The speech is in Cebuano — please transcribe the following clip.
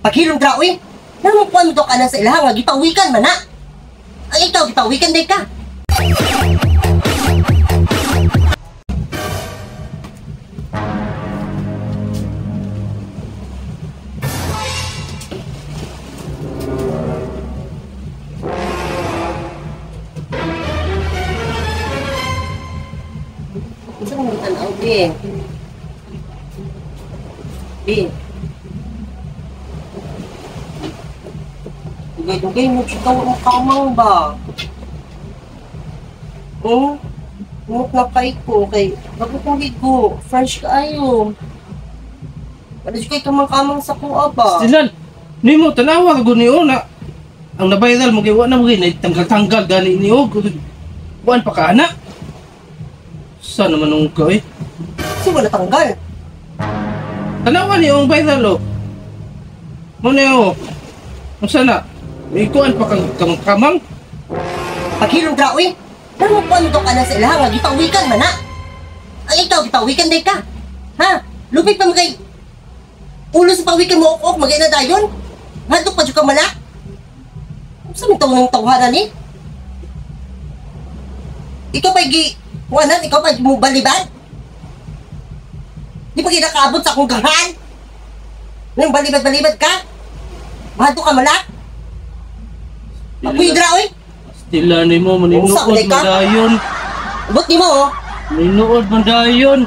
Paghilom dra uy. Namo kuan mo to ka na sa ilaha nga gipawikan man na. Ang ikaw gipawikan day ka. Unsa man tan-aw bi? Bi. Dugay-dugay mo siya ang kamang ba? Oh, umot na kay ko kay bago kong ligo, fresh kaayo. Wala siya kay kamang-kamang sa kuha ba? Stilan, nimo tanawa ka guni na. Ang nabayral mo kay wa na mo gini tanggal-tanggal gani ni og. Kuan pa ka ana. Sa naman nung ka eh. Kasi wala tanggal. Tanawa ni ang viral oh. Mo na oh. Unsa na? May kuan pa kang kamang-kamang. Paghilom dra uy. Namo kuan mo to ka na sa ilaha nga gipawikan man na. Ang ikaw gipawikan day ka. Ha? Lupit pa mo kay ulo sa pawikan mo ok magay na dayon. Hadlok pa jud ka mala. Unsa man tawong tawhana ni? Ikaw pa gi kuanan, ikaw pa mo balibad. Di pa kinakaabot sa akong gahan. Nang balibad-balibad ka. Mahadlok ka mala. Apoy dra oy. Stila nimo maninuod Unsa, ka? man dayon. Abot nimo oh. Maninuod man dayon.